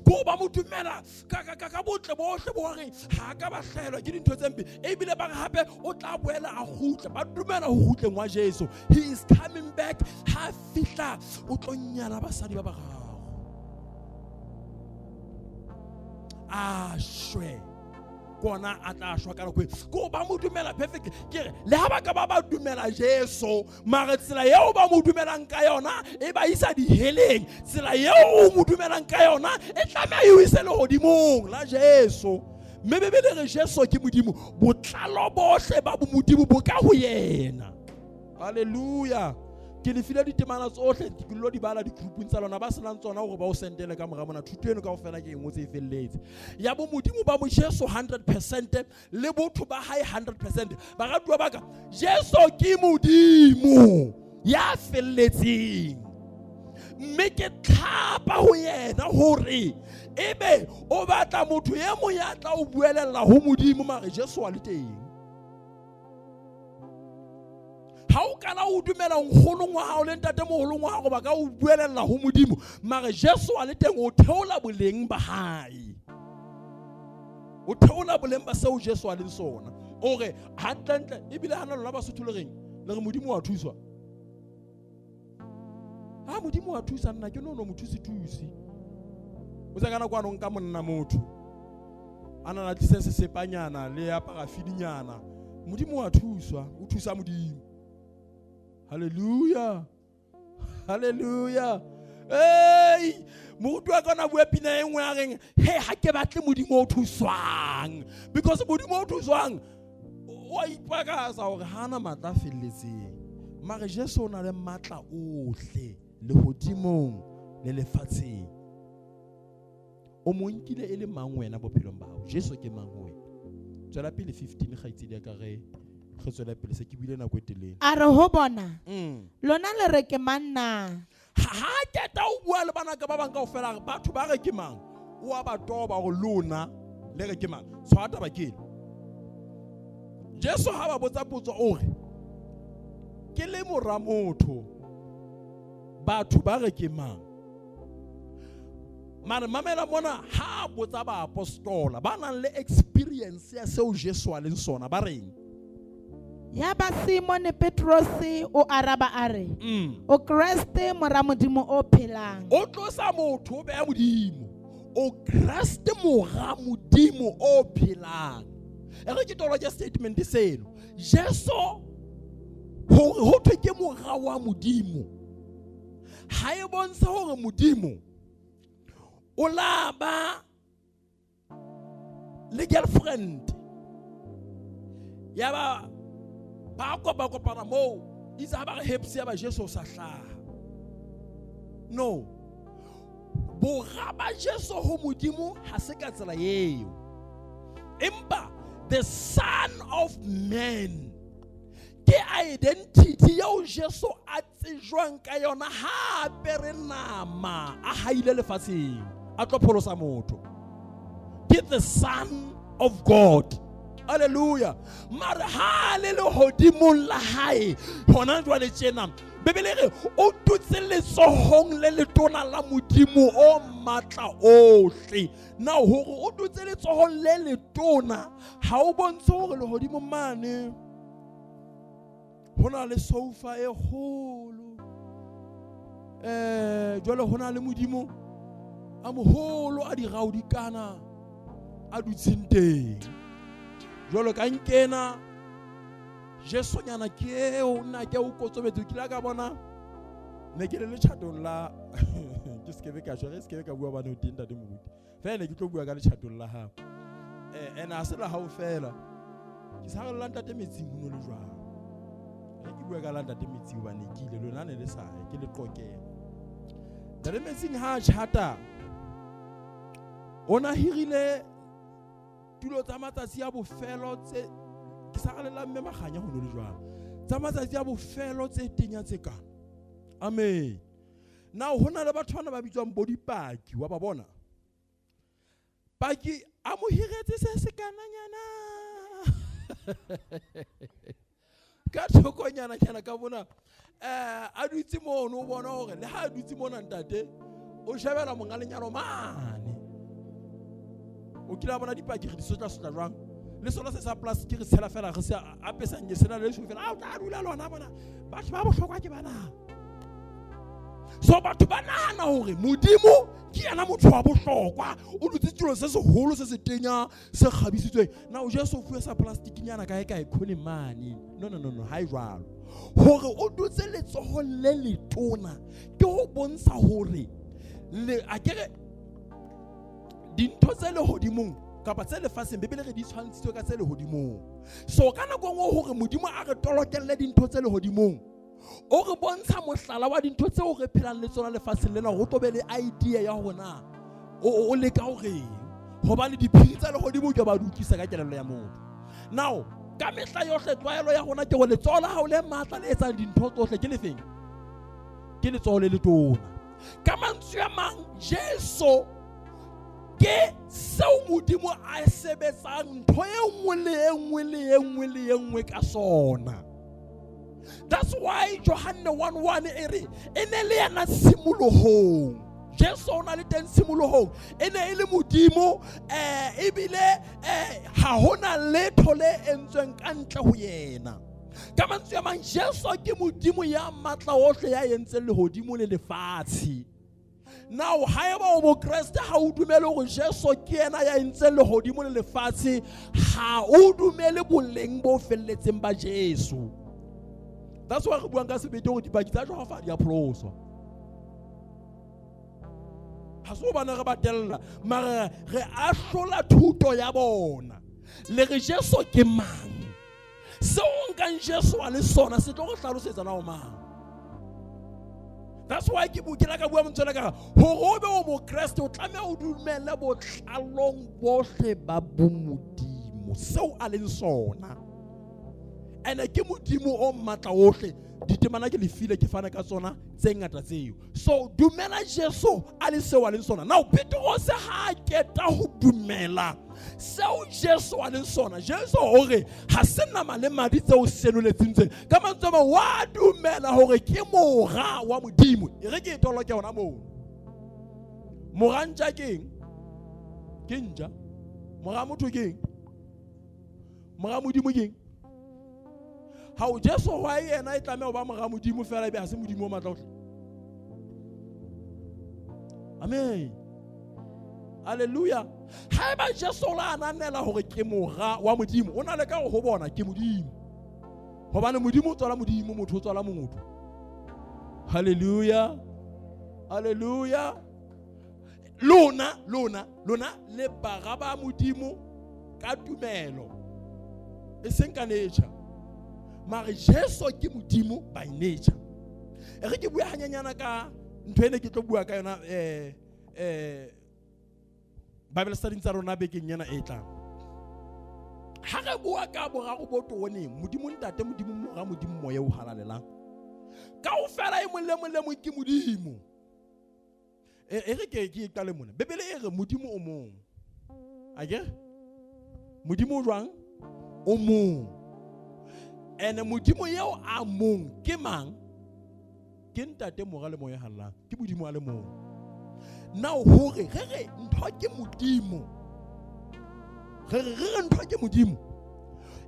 ko ba mo dumela ka botle bohle bo reng ha ka ba hlahelwa ke dintho tse mpe ebile ba re hape o tla boela a kgutla ba dumela ho kgutleng wa Jesu. He is coming back ha fihla o tlo nyala basadi ba bararo a shwe kona a tla shwa ka nako e ko ba mo dumela perfect ke re le ha ba ka ba ba dumela Jesu mare tsela eo ba mo dumelang ka yona e ba isa diheleng tsela eo o mo dumelang ka yona e tlameha e o ise lehodimong la Jesu mme Bibele re Jesu ke Modimo botlalo bohle ba Modimo bo ka ho yena. Hallelujah. Ke le file ditemana tsohle, ke lo di bala digroupung tsa lona, ba senang tsona hore ba o sendele ka mora mona. Thuto eno kaofela ke e ngotse e felletse. Ya bo Modimo ba bo Jesu 100% le botho ba hae 100%. Baratuwa ba ka, Jesu ke Modimo ya felletseng. Mme ke tlhapa ho yena hore ebe o batla motho e mong ya tla o buelella ho Modimo, mare Jesu wa le teng. Ha o kana o dumela nkgonong wa hao le ntatemoholong wa hao ba ka o buelella ho Modimo, mare Jesu a le teng, o theola boleng ba hae, o theola boleng ba seo Jesu a leng sona. O re hantlentle, ebile hana lona Basotho le reng, le re Modimo wa thuswa. Ha Modimo wa thusa nna ke nono mothusi-thusi. O tsa ka nako ano nka monna motho a na la tlise sesepanyana le ya parafidinyana. Modimo wa thuswa, o thusa Modimo. Hallelujah, hallelujah. Ei, moruti wa ka o na bua pina e nngwe a reng, he, ha ke batle Modimo o thuswang, because Modimo o thuswang o a ipakatsa hore ha ana matla a felletseng. Mare Jesu o na le matla ohle lehodimong le lefatsheng. O mo nkile e le mang wena bophelong ba hao? Jesu ke mang ho wena? Tswela pele 15, kgaitsedi ya ka, re tswela pele, se ke buile nako e telele. A re ho bona, lona le re ke mang na? Ha keta o bua le bana ka ba bang kaofela, re batho ba re ke mang? O a ba toba hore lona le re ke mang? Tshwara taba ke ena. Jesu ha ba botsa potso o re, ke le mora motho, batho ba re ke mang? Mare mamela mona, ha botsa baapostola ba nang le experience ya seo Jesu a leng sona, ba reng? Ya ba Simone Petrose o araba a re, o Kreste mora Modimo o phelang. O tlosa motho o beha Modimo. O Kreste mora Modimo o phelang. E re ke toloke statement seno. Jesu hore ho thwe ke mora wa Modimo, ha e bontshe hore Modimo o la ba le girlfriend ya ba ba kopa kopana moo, itse ha ba re happy ya ba Jesu o sa hlaha. No, bora ba Jesu ho Modimo ha se ka tsela eo. Empa the Son of Man ke identity eo Jesu a tsejwang ka yona ha apere nama a haile lefatsheng a tlo pholosa motho. Ke the Son of God. Hallelujah. Mare ha le lehodimong la hae hona jwale tjena, Bibele re o dutse letsohong le letona la Modimo o matla ohle. Na hore o dutse letsohong le letona ha o bontshe hore lehodimong mane ho na le sofa e kgolo, jwale ho na le Modimo a moholo a diraodikana a dutseng teng. Jwalo ka nkena Jesu nyana ke eo, nna ke o kotsobetse, ke ile ka bona ne ke le letjhatong la ke sekebe ka shwa, ke sekebe ka bua bane o teng ntate moruti. Fela ne ke tlo bua ka letjhatong la hao. Ena ha se la hao fela. Ke sa re la ntate metsing ho no le jwang. Re ke bua ka la ntate metsing hobane ke ile lona ne le sa ye, ke le qokela. Ntate metsing ha a tjhata, o na hirile tulo tsa matsatsi a bofelo tse ke sa re la mme Makganya ho no le jwang. Tsa matsatsi a bofelo tse tenya tse kana. Amen. Now ho na le batho bana ba bitswang bo dipaki, wa ba bona? Paki a mo hiretse se se kananyana. Ka thokonyana nyana ka bona, a dutse mono, o bona hore le ha a dutse mona ntate, o shebela monga lenyalo mane. O kile a bona dipaki re di sotla-sotla jwang? Le sona se sa plastic re tshela fela, re se apesang ke sena le lesho fela. A o tla dula lona mona. Batho ba bohlokwa ke bana. So batho ba nahana hore Modimo ke yena motho wa bohlokwa, o dutse tulong se seholo se se tenya se kgabisitsweng. Na o Jesu o fuwe sa plastic nyana kae kae khone mane? No, no, no, no, ha e jwalo. Hore o dutse letsohong le letona ke ho bontsha hore le a ke re dintho tse lehodimong kapa tse lefatsheng, Bibele re di tshwantshitswe ka tse lehodimong. So ka nako e nngwe hore Modimo a re tolokelle dintho tse lehodimong, O re bontsha mohlala wa dintho tseo re phelang le tsona lefatsheng lena ho tlo be le idea ya hore na o leka ho reng. Hobane diphiri tsa lehodimo ke ba di utlwisa ka kelello ya motho. Now, ka mehla yohle tlwaelo ya rona ke hore letsoho la hao le matla le etsang dintho tsohle ke lefeng? Ke letsoho le letona. Ka mantswe a mang, Jesu ke seo Modimo a sebetsang ntho e nngwe le e nngwe le e nngwe le e nngwe ka sona. That's why Johanne 1:1 e re e ne le yena tshimolohong. Jesu o na le teng tshimolohong, e ne e le Modimo, ebile ha hona letho le entsweng ka ntle ho yena. Ka mantswe a mang, Jesu ke Modimo ya matla ohle ya entseng lehodimo le lefatshe. Now, haeba o Mokreste ha o dumele hore Jesu ke yena ya entseng lehodimo le lefatshe, ha o dumele boleng bo felletseng ba Jesu. That's why re buang ka sebete hore dipaki tsa Jehova di a pholoswa. Ha se hobane re ba tella, mara re ahlola thuto ya bona. Le re Jesu ke mang? Seo o nkang Jesu a le sona se tlo go hlalosetsa na o mang. That's why ke la ka bua mantswe ka hore o be o Mokreste o tlameha o dumele botlalong bohle ba bomodimo seo a leng sona. Ene ke Modimo o matla ohle. Ditemana ke lefile ke fana ka tsona tse ngata tseo. So dumela Jesu a le seo a leng sona. Now Petrose ha a keta ho dumela seo Jesu a leng sona. Jesu o re ha se nama le madi tseo senoletseng tse. Ka mantswe a mang, wa dumela hore ke mora wa Modimo. E re ke e toloke hona moo. Mora ntja ke eng? Ke ntja. Mora motho ke eng? Mora Modimo ke eng? Ha o Jesu wa yena e tlameha ho ba mora Modimo fela ebe ha se Modimo o matla ohle. Amen. Hallelujah. Haeba Jesu o la ananela hore ke mora wa Modimo, o na le ka ho bona ke Modimo. Hobane Modimo o tswala Modimo, motho o tswala motho. Hallelujah. Hallelujah. Lona, lona, lona le bara ba Modimo ka tumelo. E seng ka nature. Mare Jesu ke Modimo by nature. E re ke bua hanyanyana ka ntho ene ke tlo bua ka yona Bible study tsa rona bekeng ena e tlang. Ha re bua ka boraro bo tooneng, Modimo Ntate, Modimo Mora, Modimo Moya o Halalelang. Kaofela e mong le mong le mong ke Modimo. E re ke e qale mona. Bibele e re Modimo o mong. Akere? Modimo o jwang? O mong. Ene Modimo eo a mong ke mang? Ke Ntate, Mora le Moya Halalelang. Ke Modimo a le mong. Now hore re re ntho ke Modimo. Re re ntho ke Modimo.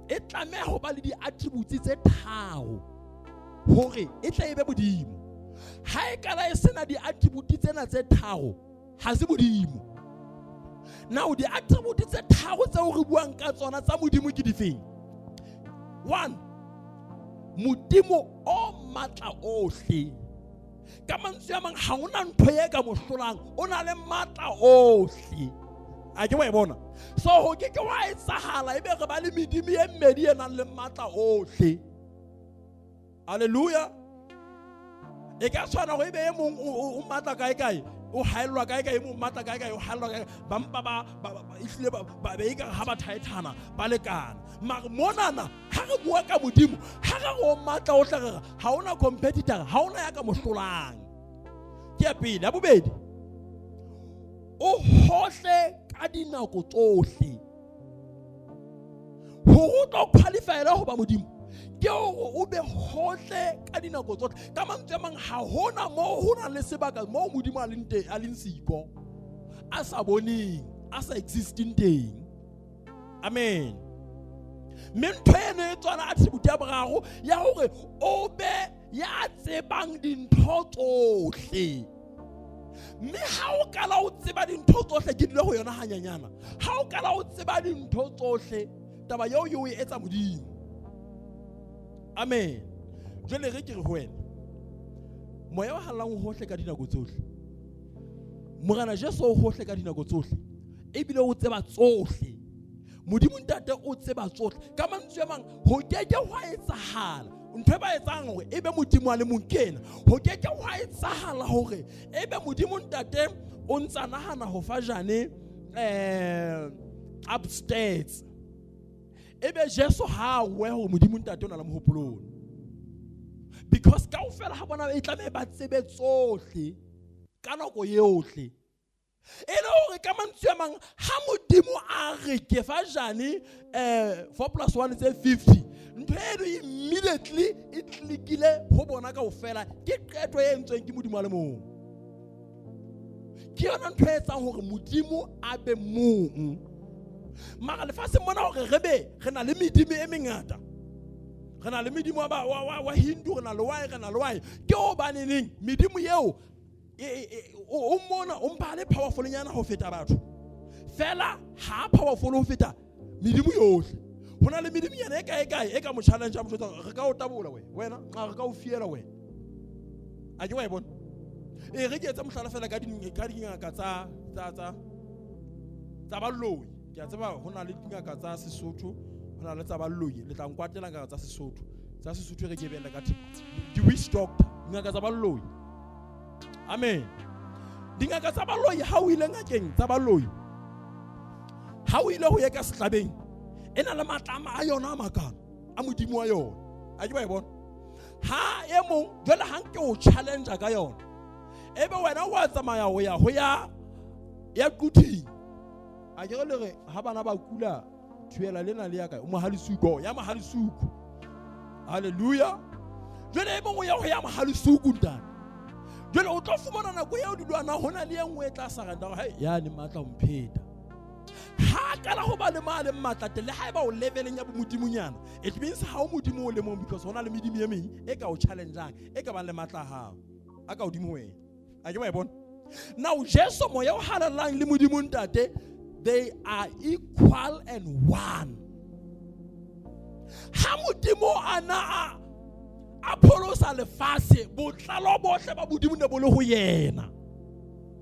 E tlameha ho ba le di-attributes tse tharo hore e tle e be Modimo. Ha e kala e sena di-attribute tsena tse tharo, ha se Modimo. Now di-attribute tse tharo tseo re buang ka tsona tsa Modimo ke difeng? 1, Modimo o matla ohle. Ka mantswe a mang, ha hona ntho e ka mo hlolang, o na le matla ohle. A ke wa e bona? So ho ke ke wa etsahala ebe re ba le medimo e mmedi e nang le matla ohle. Hallelujah. E ka tshwana hore ebe e mong o matla kae kae, o haellwa kae kae, e mong matla kae kae, o haellwa kae. Ba mpa ba ehlile ba be ekare ha ba thaethana, ba lekana. Mare monana ha re bua ka Modimo, ha re re o matla ohle, re re ha hona competitor, ha hona ya ka mo hlolang. Ke ya pele. Ya bobedi, o hohle ka dinako tsohle. Hore o tlo qualify-ela ho ba Modimo, ke hore o be hohle ka dinako tsohle. Ka mantswe a mang, ha hona moo ho nang le sebaka moo Modimo a leng teng, a leng siko, a sa boneng, a sa existing teng. Amen. Mme ntho eno e tswala attribute ya boraro ya hore o be ya tsebang dintho tsohle. Mme ha o kala o tseba dintho tsohle, ke dule ho yona hanyanyana. Ha o kala o tseba dintho tsohle, taba eo e o e etsa Modimo. Amen. Jwale re ke re ho wena, Moya o Halalelang o hohle ka dinako tsohle. Morena Jesu o hohle ka dinako tsohle. Ebile o tseba tsohle. Modimo Ntate o tseba tsohle. Ka mantswe a mang, ho ke ke hwa etsahala. Ntho e ba etsang hore e be Modimo a le mong ke ena. Ho ke ke hwa etsahala hore e be Modimo Ntate o ntsa nahana ho fa Jane upstairs. E be Jesu ha a we hore Modimo Ntate o na le mohopolo ona. Because kaofela ha bona e tlameha ba tsebe tsohle ka nako yohle. E le hore ka mantswe a mang ha Modimo a re ke fa Jane 4 plus 1 tse 50, ntho eno immediately e clickile ho bona kaofela, ke qeto e entsweng ke Modimo a le mong. Ke yona ntho e etsang hore Modimo a be mong. Mara lefatsheng mona hore re be re na le medimo e mengata, re na le medimo wa Hindu, re na le wa, re na le wa. Ke hobaneneng medimo eo o mona o mpa le powerful nyana ho feta batho, fela ha powerful ho feta medimo yohle. Ho na le medimo nyana e kae kae e ka mo challenge a mo jwetsa re ka o tabola wena, wena re ka o fiela wena. A ke wa e bona? E re ke etse mohlala fela ka dingaka tsa baloi. Ke a tseba ho na le dingaka tsa Sesotho, ho na le tsa baloi. Le tla nkwatela ngaka tsa Sesotho. Tsa Sesotho re ke bella ka di witch doctor, dingaka tsa baloi. Amen. Dingaka tsa baloi ha o ile ngakeng tsa baloi, ha o ile ho ye ka sehlabeng, e na le matla a yona a makana a Modimo wa yona. A ke ba e bona? Ha e mong jwale ha nke o challenge ka yona, ebe wena wa tsamaya ho ya ho ya Quthing. A ke re le re ha bana ba kula thuela lena le ya kae? O Mohalisuku, ya Mohalisuku. Hallelujah. Jwale e mong o ya ho ya Mohalisuku ntate. Jwale o tlo fumana nako eo di lwana hona le e nngwe e tla saranda hore ya ne matla ho mpheta. Ha kala ho ba le ma le matla teng, le haeba o leveleng ya bomodimonyana, it means ha o Modimo o le mong, because hona le medimo e meng e ka o challengeang, e ka bang le matla a hao a ka hodimo ho wena. A ke wa e bona? Now Jesu moya o halalelang le Modimo Ntate, they are equal and one. Ha Modimo ana a pholosa lefatshe, botlalo bohle ba Modimo ne bo le ho yena.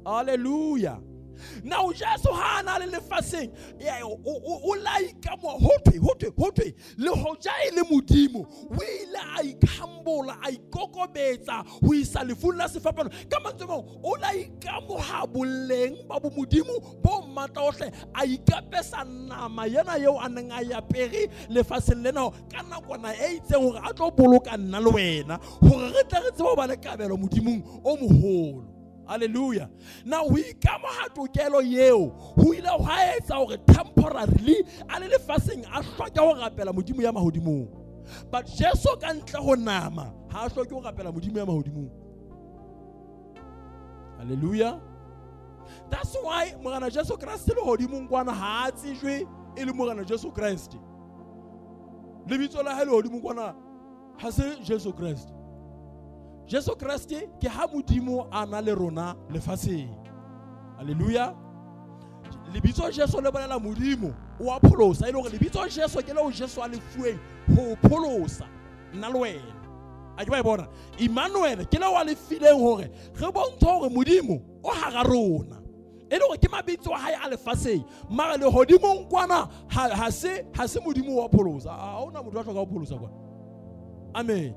Hallelujah. Now Jesu ha ana le lefatsheng, o laika mo ho thwe le hoja e le Modimo, o ile a ikhambola, a ikokobetsa ho isa lefung la sefapano. Ka mantswe mang, o la ikamoha boleng ba bomodimo bo matla ohle, a ikapesa nama yena eo a neng a e apere lefatsheng lena ka nakwana e itseng hore a tlo boloka nna le wena, hore re tle re tsebe ho ba le kabelo Modimong o moholo. Hallelujah. Now ho ikamoha tokelo eo ho ile hwa etsa hore temporarily a le lefatsheng a hloke ho rapela Modimo ya mahodimong. But Jesu ka ntle ho nama ha a hloke ho rapela Modimo ya mahodimong. Hallelujah. That's why Morena Jesu Kreste lehodimong kwana ha a tsejwe e le Morena Jesu Kreste. Lebitso la hae lehodimong kwana ha se Jesu Kreste. Jesu Kreste ke ha Modimo a na le rona lefatsheng. Hallelujah. Lebitso Jesu le bolela Modimo o a pholosa, e le hore lebitso Jesu ke leo Jesu a le fuweng ho pholosa nna le wena. A ke ba e bona? Emmanuel ke leo a le fileng hore re bontshe hore Modimo o hara rona. E le hore ke mabitso a hae a lefatsheng, mara lehodimong kwana ha se Modimo wa pholosa. Ha hona motho a hloka ho pholosa kwana. Amen.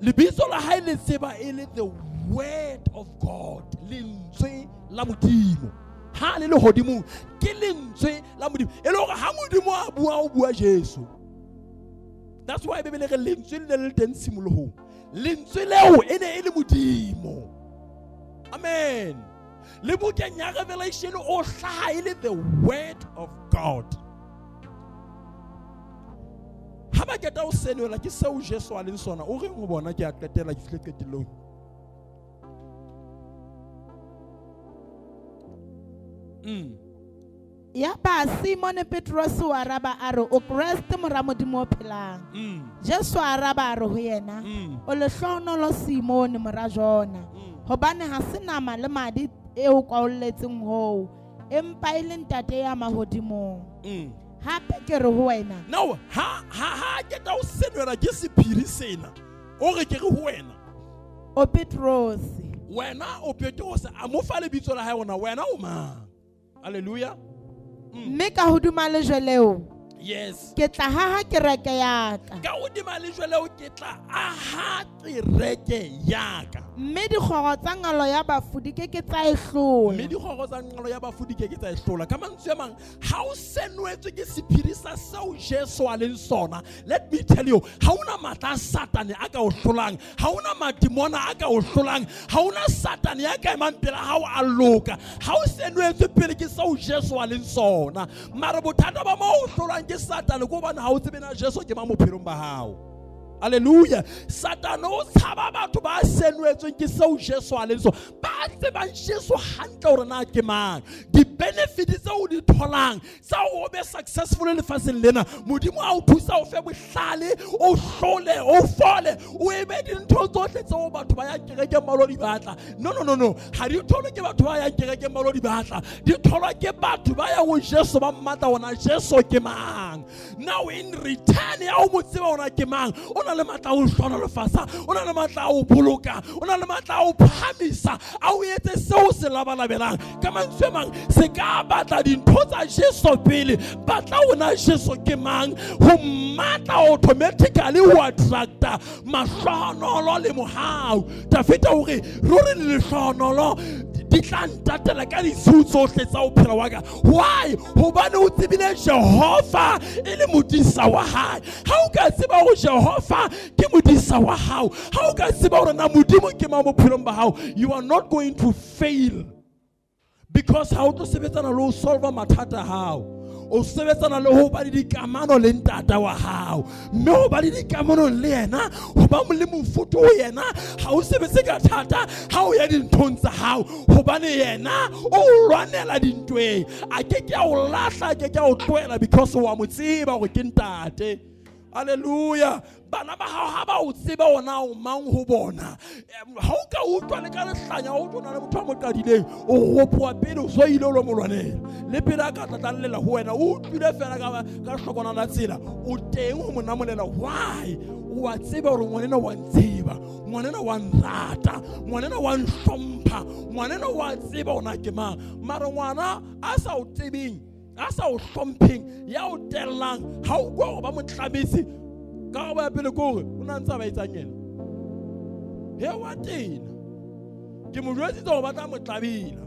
Lebitso la hae le tseba e le the word of God, lentswe la Modimo. Ha le lehodimong ke lentswe la Modimo. E le hore ha Modimo a bua, o bua Jesu. That's why Bibele re lentswe le le teng tshimolohong. Lentswe leo e ne e le Modimo. Amen. Le bukeng ya Revelation o hlaha e le the word of God. Ha ba keta o senola ke seo Jesu a leng sona, o reng ho bona? Ke a qetela, ke fihle qetellong. Yaba Simone Petrose o araba a re, o Kreste mora Modimo o phelang. Jesu a araba a re ho yena, o lehlohonolo Simone mora Jona, hobane ha se nama le madi e o kwaolletseng hoo, empa e le Ntate ya mahodimong. Hape ke re ho wena. Now ha ke tla o senola ke sephiri sena, o re ke re ho wena, o Petrose. Wena o Petrose, a mo fa lebitso la hae ona, wena o mang? Hallelujah. Mme ka hodima lejwe leo, Yes. Ke tla haha kereke ya ka. Ka hodima lejwe leo ke tla aha kereke ya ka. Mme dikgoro tsa nqalo ya bafu di ke ke tsa e hlola. Mme dikgoro tsa nqalo ya bafu di ke ke tsa e hlola. Ka mantswe a mang, ha o senoetswe ke sephiri sa seo Jesu a leng sona, let me tell you, ha ona matla a Satane a ka o hlolang, ha ona madimona a ka o hlolang, ha ona Satane ya ka emang pela hao a loka. Ha o senoetswe pele ke seo Jesu a leng sona. Mara bothata ba moo o hlolwang ke Satane ke hobane ha o tsebe na Jesu ke mang bophelong ba hao. Hallelujah. Satane o tshaba batho ba senoetsweng ke seo Jesu a leng sona, ba tsebang Jesu hantle hore na ke mang. Di-benefit tseo o di tholang tsa o be successful lefatsheng lena, Modimo a o thusa o fe bohlale, o hlole, o fole, o ebe dintho tsohle tseo batho ba yang kerekeng ba lo di batla. No, no, no, no. Ha di tholwe ke batho ba yang kerekeng ba lo di batla. Di tholwa ke batho ba yang ho Jesu ba mmatla hona Jesu ke mang. Now in return ya o mo tseba hona ke mang, o na le matla a ho hlohonolofatsa, o na le matla a ho boloka, o na le matla a ho phahamisa, a o etse seo se labalabelang. Ka mantswe a mang, se ka batla dintho tsa Jesu pele, batla hona Jesu ke mang, ho matla automatically ho attracta mahlohonolo le mohau. Dafita o re, ruri le lehlohonolo di tla ntatela ka ditshiu tsohle tsa ho phela wa ka. Why? Hobane o tsebile Jehova e le modisa wa hae. Ha o ka tseba hore Jehova ke modisa wa hao, ha o ka tseba hore na Modimo ke mang bophelong ba hao, you are not going to fail. Because ha o tlo sebetsana le ho solve mathata a hao, o sebetsana le ho ba le dikamano le ntata wa hao. Mme ho ba le dikamano le yena, ho ba le mofuthu ho yena, ha o sebetse ka thata ha o ya dinthong tsa hao, hobane yena o lwanela dintweng. A ke ke a o lahla, a ke ke a o tlohela, because wa mo tseba hore ke ntate. Hallelujah. Bana ba hao ha ba o tseba ona o mang ho bona. Ha o ka utlwa le ka lehlanya, o tlo na le motho a mo qadileng, o ropoa pele o so ile o lo mo lwanela. Le pele a ka tla tlallela ho wena, o utlwile fela ka hlokwana la tsela, o teng ho mo namolela. Why? O a tseba hore ngwanena wa ntseba, ngwanena wa nrata, ngwanena wa nhlompha, ngwanena wa tseba ona ke mang. Mara ngwana a sa o tsebeng, a sa o hlompheng, ya o tellang, ha o kwa hore ba mo tlametse, ka go ya pele kore o na ntse a ba etsang yena. He wa tena. Ke mo jwetsitse hore ba tla mo tlabela.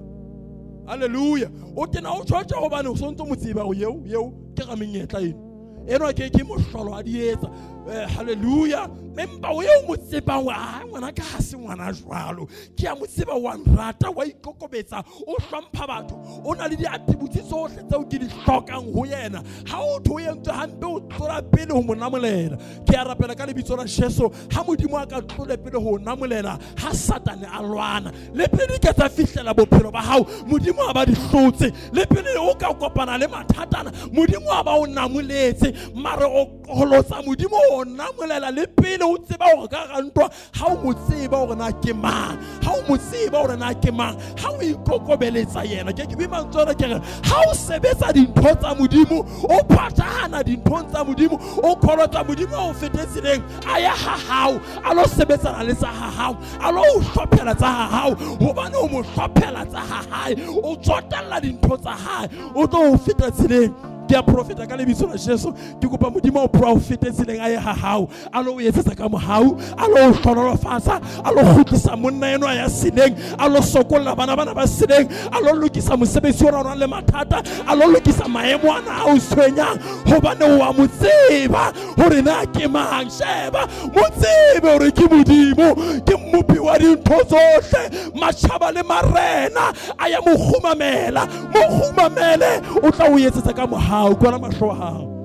Hallelujah. O tena o tjhotjha hobane o sontso mo tseba hore eo, eo ke ra menyetla eno. Enwa ke mohlolo a di etsa. Hallelujah. Empa o eo mo tsebang hore, ah, ngwana ka ha se ngwana jwalo. Ke a mo tseba, wa nrata, wa ikokobetsa, o hlompha batho, o na le di-attributes tsohle tseo ke di hlokang ho yena. Ha o tho o entswe hampe, o tlola pele ho mo namolela. Ke a rapela ka lebitso la Jesu, ha Modimo a ka tlole pele ho o namolela, ha Satane a lwana. Le pele di ka tsa fihlela bophelo ba hao, Modimo a ba di hlotse. Le pele o ka kopana le mathatana, Modimo a ba o namoletse. Mara o qolotsa Modimo o namolela le pele o tseba hore ka hara ntwa, ha o mo tseba hore na ke mang, ha o mo tseba hore na ke mang, ha o ikokobeletsa yena. Ke ke bue mantswe ana ke re, ha o sebetsa dintho tsa Modimo, o phathahana dinthong tsa Modimo, o kholotsa Modimo o fete tseleng, a ya ha hao, a lo sebetsana le tsa ha hao, a lo o hlophela tsa ha hao, hobane o mo hlophela tsa ha hae, o tsotella dintho tsa hae, o tlo o feta tseleng. Ke a profeta ka lebitso la Jesu, ke kopa Modimo o profete tseleng a ye ha hao, a lo o etsetsa ka mohau, a lo o hlohonolofatsa, a lo kgutlisa monna enwa ya seleng, a lo sokolla bana bana ba seleng, a lo lokisa mosebetsi ona o nang le mathata, a lo lokisa maemo ana a o tshwenyang, hobane o a mo tseba hore na ke mang. Sheba, mo tsebe hore ke Modimo, ke mmopi wa dintho tsohle, matjhaba le marena a ya mo kgumamela. Mo kgumamele, o tla o etsetsa ka mohau. Kwala mahlo a hao.